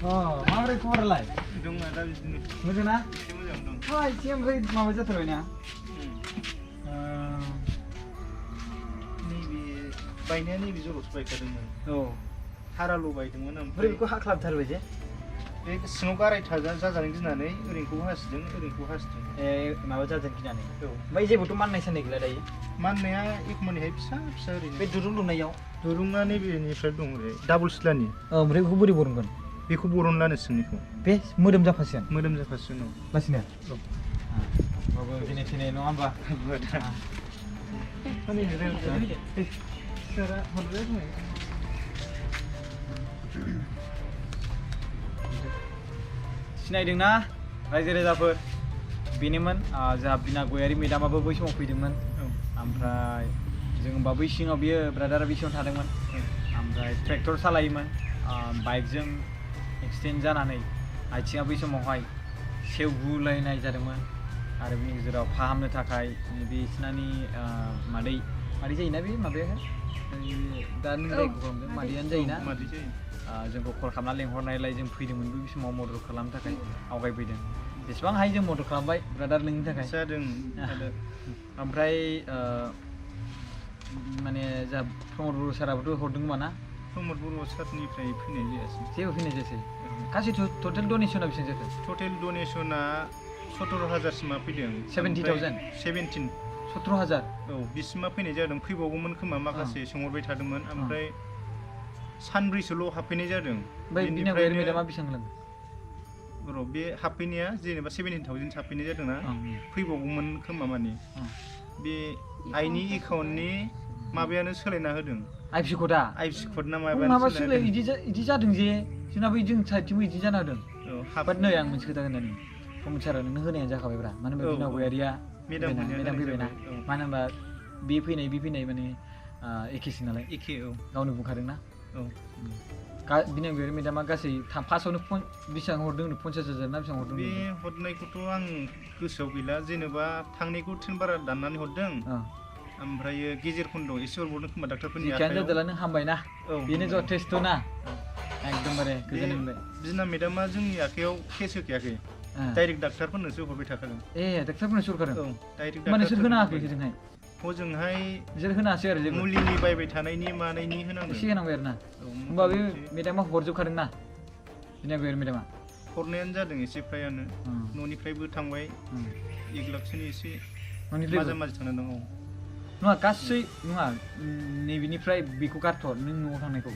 माबोरै खबरालाय? दं दा बिदिनो मोजां ना? एसे मोजां दं। एसे ओमफ्राय माबा जाथारबायना? नैबे बायनाया नैबे जल'सो बायखादोंमोन। औ हाराल' बायदोंमोन ओमफ्राय बेखौ हाख्लाबथारबाय जे? बे सिङाव गारायथा जाजानो गिनानै ओरैखौबो हासिदों ओरैखौबो हासिदों। माबा जादों गिनानै? औ। ओमफ्य जेबोथ' माननाय साननाय गैला दायो? माननाया एखमबानिहाय फिसा फिसा ओरैनो। बे दुरुं दुमनायाव? दुरुङा नैबेनिफ्राय दं ओरै डाबल सिलानि। ओमफ्राय बेखौ बोरै बरनगोन? बेखौ बरनलानो सिंनिखौ। बे मोदोम जाफासिगोन? मोदोम जाफासिगोन औ। लासैनो? औ। बाबो जेने थेने नङा होमबा? सिनायदोंना रायजो राजाफोर? बेनोमोन जोंहा बिना गयारि मेदामाबो बै समाव फैदोंमोन। ओमफ्राय जों होमबा बै सिङाव बियो ब्रादारा बै सिङाव थादोंमोन। ओमफ्राय ट्रेक्टर सालायोमोन। बाइकजों एक्सिडेन्ट जानानै आथिङा बै समावहाय सेवगुलायनाय जादोंमोन। आरो बिनि गेजेराव फाहामनो थाखाय बिसिनानि मादै जायोना बे माबायाहाय? दा नों जायखौ खालामदों मादैयानो जायोना? मादै जायो। जोंखौ कल खालामना लेंहरनायलाय जों फैदोंमोन बै समाव मदद खालामनो थाखाय आवगायफैदों। जेसेबां हायो जों मदद खालामबाय ब्रादार नोंनि थाखाय। जादों। ओमफ्राय माने जा प्रमद बर' साराबोथ' हरदों खोमा ना? प्रमद बर' सारनिफ्राय फैनाय जायासै। जेबो फैनाय जायासै? गासै टटेल डनेसना बेसेबां जाखो? टटेल डनेसना 17,000सिमा फैदों। 70,000? 17। 17,000? औ। बिसिमा फैनाय जादों। फैबावगौमोन खोमा माखासे सोंहरबाय थादोंमोन। ओमफ्राय सानब्रैसोल' हाबफैनाय जादों। ओमफ्राय बिना गयारि मेदामा बेसेबां होलांदों? र' बे हाबफैनाया जेनेबा 17,000 हाबफैनाय जादोंना? फैबावगौमोन खोमा माने। बे आइनि एकाउन्टनि माबायानो सोलायना होदों। आइएफसि क'डा? आइएफसि क'ड ना माबा सोलाय इदि जादों जे जोंनाबो जों साइडथिंबो इदि जाना होदों। बाट नै आं मोनसे खोथा होननानै प्रमद सारा नोंनो होनायानो जाखाबायब्रा। मानो होनबा बिना गयारिया मेदाम फैबायना। मानो होनबा बे फैनाय माने एखेसो नालाय। एखे औ। गावनो बुंखादोंना? औ। बिना गयारि मेदामा गासै फार्स्टआवनो बेसेबां हरदों? 50,000 ना बेसेबां हरदों? बे हरनायखौथ' आं गोसोआव गैला। जेनेबा थांनायखौ ट्रेन भारा दाननानै हरदों। ओमफ्रायो गेजेर खन्द'आव एसे हरबावदों खोमा डाक्टारफोरनि आखायाव। जिखियानो जादोला नों हामबायना? बेनो जथेस्थ' ना? एकदमबारे गोजोननाय मोनबाय। बिना मेदामा जोंनि आखायाव केस होखायाखै। डाइरेक्ट डाक्टारफोरनोसो हरबाय थाखादों। डाक्टारफोरनोसो हरखादों? औ डाइरेक्ट। माने नोंसोर होनाङाखै हजोंहाय? हजोंहाय बिसोर होनासै आरो जेबो? मुलिनि बायबाय थानायनि मानायनि होनांगौ। एसे होनांबाय आरो ना? होमबा बे मेदामा हरजोबखादों ना? बिना गयारि मेदामा? हरनायानो जादों एसे फ्रायानो। न'निफ्रायबो थांबाय 1 लाखसोनि एसे माजे थांनानै दं। नङा गासै नङा नैबेनिफ्राय बेखौ गारथ' नों न'आव थांनायखौ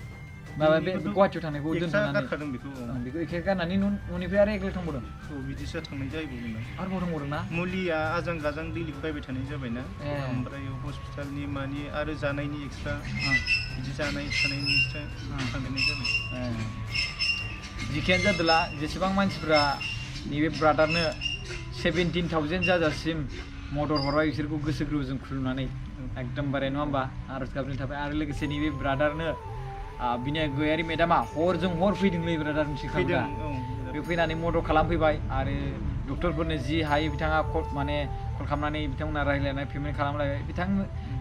माबा बे गुवाहाटियाव थांनायखौ दोनथ'नानै गारखादों बेखौ एखे गारनानै न'निफ्राय आरो एकलाय थांबावदों? औ बिदिसो थांनाय जाहैबावदों। आरोबाव दंबावदों ना? मुलिया आजां गाजां दैलिक बायबाय थानाय जाबायना। ओमफ्राय हस्पिटालनि मानि आरो जानायनि एक्सट्रा बिदि जानाय थानायनि एक्सट्रा थांनाय जाबाय। जिखियानो जादोला जेसेबां मानसिफ्रा नैबे ब्रादारनो 17,000 जाजासिम मदद हरबाय बिसोरखौ गोसो गोरबोजों खुलुमनानै एकदमबारे नङा होमबा आरज गाबनाय थाबाय। आरो लोगोसे नैबे ब्रादारनो बिना गयारि मेदामा हरजों हर फैदोंलै ब्रादार मिथिखागौदा? बे फैनानै मदद खालामफैबाय। आरो डक्टरफोरनो जि हायो बिथाङा माने कल खालामनानै बिथांमोना रायज्लायनाय पेमेन्ट खालामलायबाय।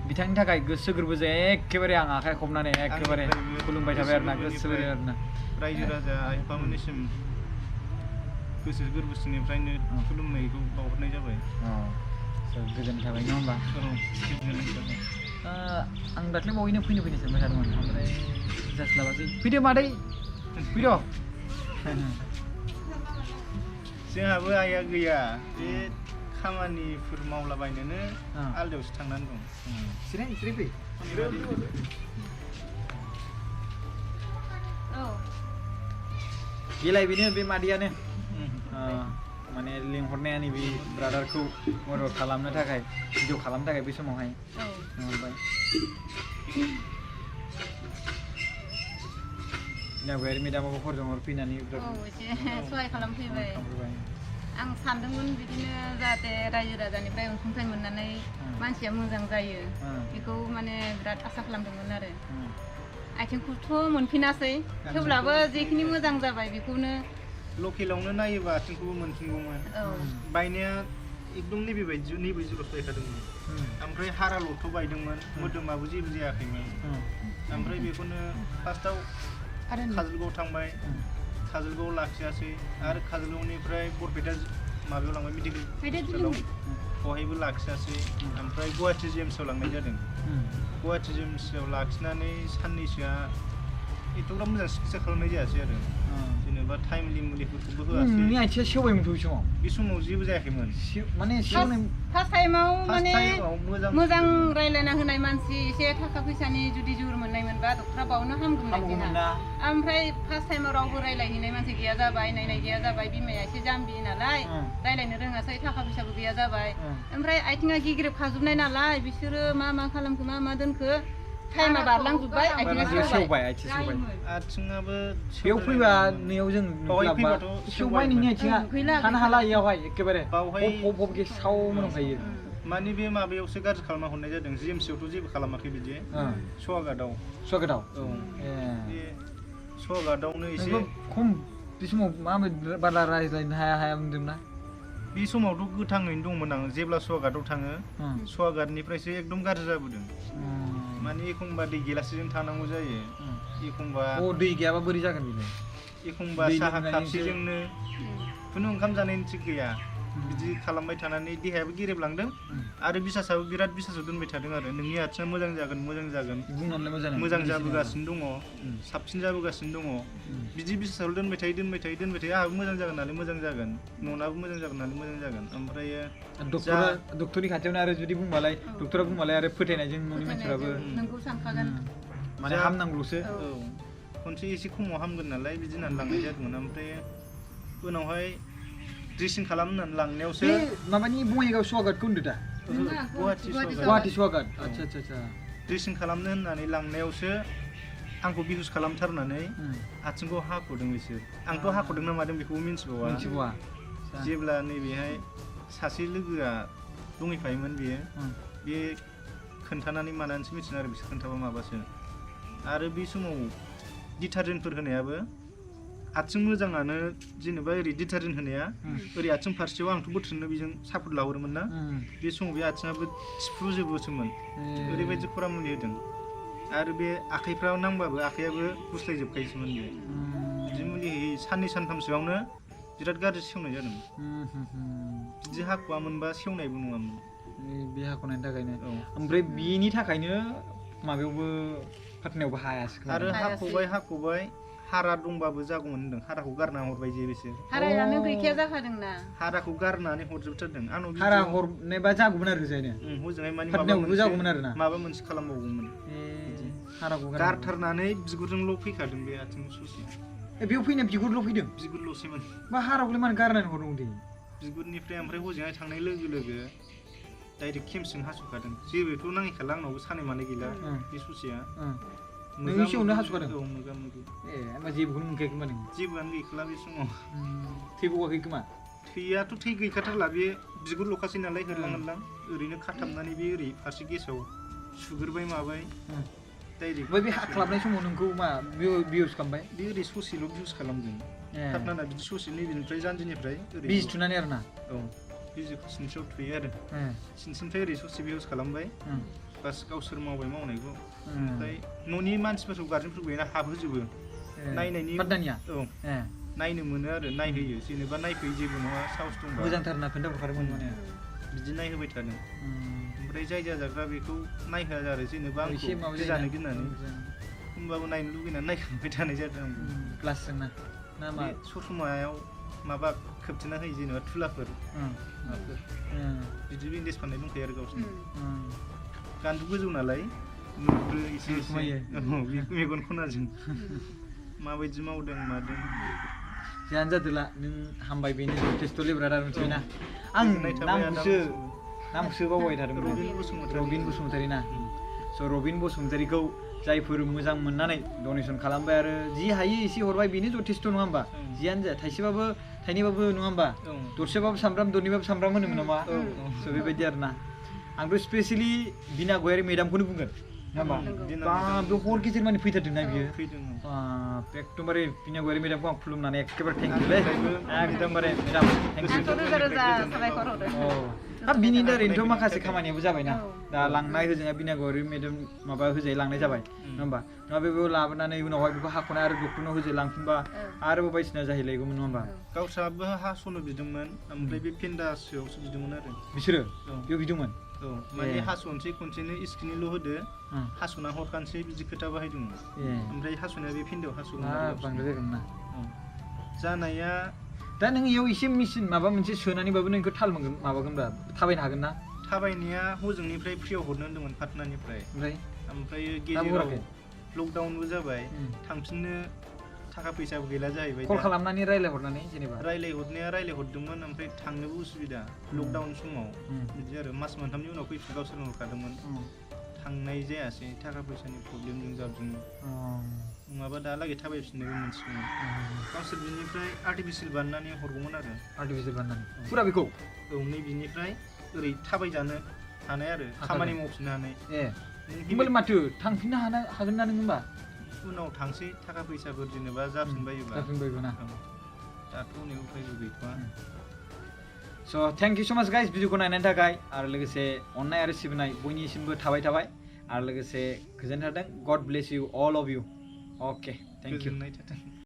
बिथांनि थाखाय गोसो गोरबोजों एखेबारे आं आखाइ खबनानै एखेबारे खुलुमबाय थाबाय आरो ना गोसोबायदि आरो ना। रायजो राजा आइ आफामोननिसिम गोसो गोरबोसिनिफ्रायनो खुलुमनायखौ बावहरनाय जाबाय। गोजोननाय थाबाय नङा होमबा? आं दाख्लै बावैनो फैनो सानबाय थादोंमोन ओमफ्राय जास्लाबासै। फैदो मादै फैद'। जोंहाबो आइया गैया। बे खामानिफोर मावलाबायनोनो आलदायावसो थांनानै दं। जिराय फै। बेलाय बेनो बे मादैयानो माने लिंहरनाया नैबे ब्रादारखौ मदद खालामनो थाखाय भिडिअ खालामनो थाखाय बे समावहाय लिंहरबाय। बिना गयारि मेदामाबो हरजों हर फैनानै सहाय खालामफैबाय। आं सानदोंमोन बिदिनो जाहाथे रायजो राजानिफ्राय अनसुंथाइ मोननानै मानसिया मोजां जायो बेखौ माने बिराद आसा खालामदोंमोन आरो। आथिंखौथ' मोनफिनासै थेवब्लाबो जेखिनि मोजां जाबाय बेखौनो लकेलावनो नायोबा आथिंखौबो मोनफिनगौमोन। बायनाया एकदम नैबे बायदिल'सो बायखादोंमोन। ओमफ्राय हाराल'थ' बायदोंमोन मोदोमाबो जेबो जायाखैमोन। ओमफ्राय बेखौनो फार्स्टआव काजलगाव थांबाय काजलगावआव लाखियासै आरो काजलगावनिफ्राय बरपेटा माबायाव लांबाय मेडिकेल हस्पिटालाव बहायबो लाखियासै ओमफ्राय गुवाहाटि जिएमसिआव लांनाय जादों गुवाहाटि जिएमसिआव लाखिनानै साननैसोआ एथ'ग्राब मोजां सिकित्सा खालामनाय जायासै आरो जेनेबा टाइमलि मुलिफोरखौबो होआसै नोंनि आथिङा सेवबायमोनथ' बे समाव जेबो जायाखैमोन माने सेवनाय फार्स्ट टाइमाव माने मोजां मोजां रायलायना होनाय मानसि एसे थाखा फैसानि जुदि जुर मोननाय मोनबा डक्टरा बावनो हामगौमोन जोंहा ओमफ्राय फार्स्ट टाइमाव रावबो रायलायहैनाय मानसि गैया जाबाय नायनाय गैया जाबाय बिमाया एसे जाम्बि नालाय रायलायनो रोङासै थाखा फैसाबो गैया जाबाय ओमफ्राय आथिङा गिग्रेब खाजोबनाय नालाय बिसोरो मा खालामखो मा दोनखो टाइमा बारलांजोब्बाय आथिङा सेवबाय आथिङाबो बेयाव फैबा नैयाव जों सेवबाय नोंनि आथिङा थानो हाला इयावहाय एखेबारे हब गेसाव मोनखायो माने बे माबायावसो गाज्रि खालामना हरनाय जादों जिएमसिआवथ' जेबो खालामाखै बिदि सवागादाव औ बे सवागादावनो एसे खम बे समाव माबायदि बारा रायज्लायनो हाया बुंदोंना बे समावथ' गोथाङैनो दंमोन आं जेब्ला सवागादाव थाङो सवागादनिफ्रायसो एकदम गाज्रि जाबोदों माने एखमबा दै गिलासजों थानांगौ जायो एखमबा दै गैयाबा बोरै जागोन बेलाय एखमबा साहा खापसेजोंनो खुनु ओंखाम जानायनि थिग गैया बिदि खालामबाय थानानै देहायाबो गेरेबलांदों आरो बिसासाबो बिराद बिसासाव दोनबाय थादों आरो नोंनि आथिङा मोजां जागोन मोजां जाबोगासिनो दङ साबसिन जाबोगासिनो दङ बिदि बिसासाव दोनबाय थायो आंहाबो मोजां जागोन नालाय मोजां जागोन न'नाबो मोजां जागोन नालाय मोजां जागोन ओमफ्राय डक्टरनि खाथियावनो आरो जुदि बुंबालाय डक्टरा बुंबालाय आरो फोथायनायजों न'नि मानसिफ्राबो नोंखौ सानखागोन माने हामनांगौल'सो खनसे एसे खमाव हामगोन नालाय बिदि होननानै लांनाय जादोंमोन ओमफ्राय उनावहाय ड्रेसिं खालामनानै लांनायावसो माबानि बङाइगाव स्वागतखौ होनदो दा गुवाहाटि स्वागत आच्छा ड्रेसिं खालामनो होननानै लांनायावसो आंखौ बिहुस खालामथारनानै आथिंखौ हाख'दों बिसोर आंथ' हाख'दों ना मादों बेखौबो मिन्थिबावा जेब्ला नैबेहाय सासे लोगोआ दंहैफायोमोन बेयो बे खोन्थानानै मानानैसो मिथिनो आरो बिसोर खोन्थाबा माबासो आरो बे समाव डिटारजेन्टफोर होनायाबो आथिं मोजाङानो जेनेबा ओरै डिटारजेन्ट होनाया ओरै आथिं फारसेयाव आंथ' बोथ्रोदनो बेजों सापर्ट लाहरोमोन ना बे समाव बे आथिङाबो थिफुजोबोसोमोन ओरैबायदि खरा मुलि होदों आरो बे आखाइफ्राव नांबाबो आखाइयाबो गुस्लायजोबखायोसोमोन बे बिदि मुलि होयै साननै सानथामसोआवनो बिराद गाज्रि सेवनाय जादों बिदि हाख'आमोनबा सेवनायबो नङामोन बे हाख'नायनि थाखायनो ओमफ्राय बेनि थाखायनो माबायावबो फाथनायावबो हायासै आरो हाख'बाय हारा दंबाबो जागौमोन होनदों हाराखौ गारना हरबाय जे बिसोर हारायानो गैखाया जाखादोंना हाराखौ गारनानै हरजोबथारदों आंनाव हारा हरनायबा जागौमोन आरो जायनो हजोंहाय माने माबा मोनसे खालामबावगौमोन हाराखौ गारथारनानै बिगुरजोंल' फैखादों बे आथिं ससेया बेयाव फैनाया बिगुरल' फैदों बिगुरल'सैमोन मा हाराखौलाय मानो गारनानै हरनांगौ दे बिगुरनिफ्राय ओमफ्राय हजोंहाय थांनाय लोगो डाइरेक्ट खेमजों हास'खादों जेबोथ' नांहैखाला आंनावबो सानाय मानाय गैला बे ससेया नोंनि सिगाङावनो हास'खादों मोगा मोगि होमबा जेबोखौनो मोनखायाखै होमबा नों जेबोआनो गैखाला बे समाव थै गवाखै खोमा थैयाथ' थै गैखाथारला बे बिगुर ल'खासै नालाय होरलां ओरैनो खाथाबनानै बे ओरै फारसे गेसाव सुग्रोबाय माबाय डाइरेक्ट बे हाख्लाबनाय समाव नोंखौ मा बिहुस खालामबाय बे ओरै ससेल' बिहुस खालामदों थाबनाना बिदि ससे नैबेनिफ्राय जानजिनिफ्राय ओरै बिजि थुनानै आरोना बिजिखौ सिनस्रियाव थुयो आरो सिनस्रिनिफ्राय ओरै ससे बिहुस खालामबाय बास गावसोर मावनायखौ ओमफ्राय न'नि मानसिफोरखौ गार्जेनफोरखौ बेना हाबहोजोबो नायनायनि नायनो मोनो आरो नायहोयो जेनेबा नायफैयो जेबो नङा साहस दंबा मोजांथारना खोन्थाहरखादोंमोन माने बिदि नायहोबाय थादों ओमफ्राय जाय जाजाग्रा बेखौ नायहोआ आरो जेनेबा आंखौ जानो गिनानै होमबाबो नायनो लुगैनानै नायखांबाय थानाय जादों आंबो ग्लासजोंना ना मा ससमायाव माबा खोबथेना होयो जेनेबा थुलाफोर माबाफोर बिदि बेन्डेज फाननाय दंखायो आरो गावसोरनो गान्दु गोजौ नालाय नुहुरो एसे मेगन खनाजों माबायदि मावदों मादों जियानो जादोला नों हामबाय बेनो जथेस्थ' लिब्रादार मिथिबायना आं नामखौसो बावबाय थादोंमोन रबिन बसुमतारी ना स' रबिन बसुमतारीखौ जायफोर मोजां मोननानै डनेसन खालामबाय आरो जि हायो एसे हरबाय बेनो जथेस्थ' नङा होमबा जियानो जा थाइसेबाबो थाइनैबाबो नङा होमबा दरसेबाबो सामब्राम दरनैबाबो सामब्राम होनोमोन नामा स' बेबायदि आरो ना आंथ' स्पेसियेलि बिना गयारि मेदामखौनो बुंगोन होमबा दिना बा बे हर गेजेर माने फैथारदोंना बियो फैदों एकदमबारे बिनागुरि मेडामखौ आं खुलुमनानै एखेबारे थेंक इउ लै एकदमबारे मेडाम थेंक इउ आंथ' रोजा रोजा साबायखर हरो बिनि दारैनोथ' माखासे खामानियाबो जाबायना दा लांनाय होजोंहा बिनागुरि मेडाम माबा होजाय लांनाय जाबाय नङा होमबा नङा बेखौ लाबोनानै उनावहाय बेखौ हाख'नाय आरो डक्टरनाव होजाय लांफिनबा आरोबाव बायदिसिना जाहैलायगौमोन नङा होमबा गावस्राबो हास'नो बिदोंमोन ओमफ्राय बे फेन्दासोआवसो बिदोंमोन आरो बिसोरो बेयाव बिदोंमोन माने हास'नोसै खनसेनो स्किननिल' होदो हास'ना हरखानोसै बिदि खोथा बाहायदोंमोन ओमफ्राय हास'नाया बे फेन्दायाव हास'गोन बांद्राय जागोन ना जानाया दा नों इयाव एसे मेचिन माबा मोनसे सोनानैबाबो नोंखौ थाल मोनगोन माबागोनब्रा थाबायनो हागोन ना थाबायनाया हजोंनिफ्राय फ्रियाव हरनो होन्दोंमोन पाटनानिफ्राय ओमफ्राय गेजेराव लकडाउनबो जाबाय थांफिननो थाखा फैसाबो गैला जाहैबाय कल खालामनानै रायलायहरनानै जेनेबा रायलायहरनाया रायलायहरदोंमोन ओमफ्राय थांनोबो उसुबिदा लकडाउन समाव बिदि आरो मास मोनथामनि उनाव फैफिन गावसोरनो हरखादोंमोन थांनाय जायासै थाखा फैसानि प्रब्लेमजों जाबजों नङाबा दालागै थाबायफिननोबो मोनसिगौमोन गावसोर बिनिफ्राय आर्टिफिसियेल बानायनानै हरगौमोन आरो आर्टिफिसियेल बानायनानै फुरा बेखौ नै बिनिफ्राय ओरै थाबायजानो हानाय आरो खामानि मावफिननो हानाय होमबालाय माथो थांफिननो हागोन ना नों होमबा उनाव थांसै थाखा फैसाफोर जेनेबा जाफिनबायोबा दाथ' नै उफायबो गैथ'वा स' थेंक इउ स' माच गाइस भिडिअखौ नायनायनि थाखाय आरो लोगोसे अननाय आरो सिबिनाय बयनिसिमबो थाबाय आरो लोगोसे गोजोननाय थादों god bless you all of you okay thank U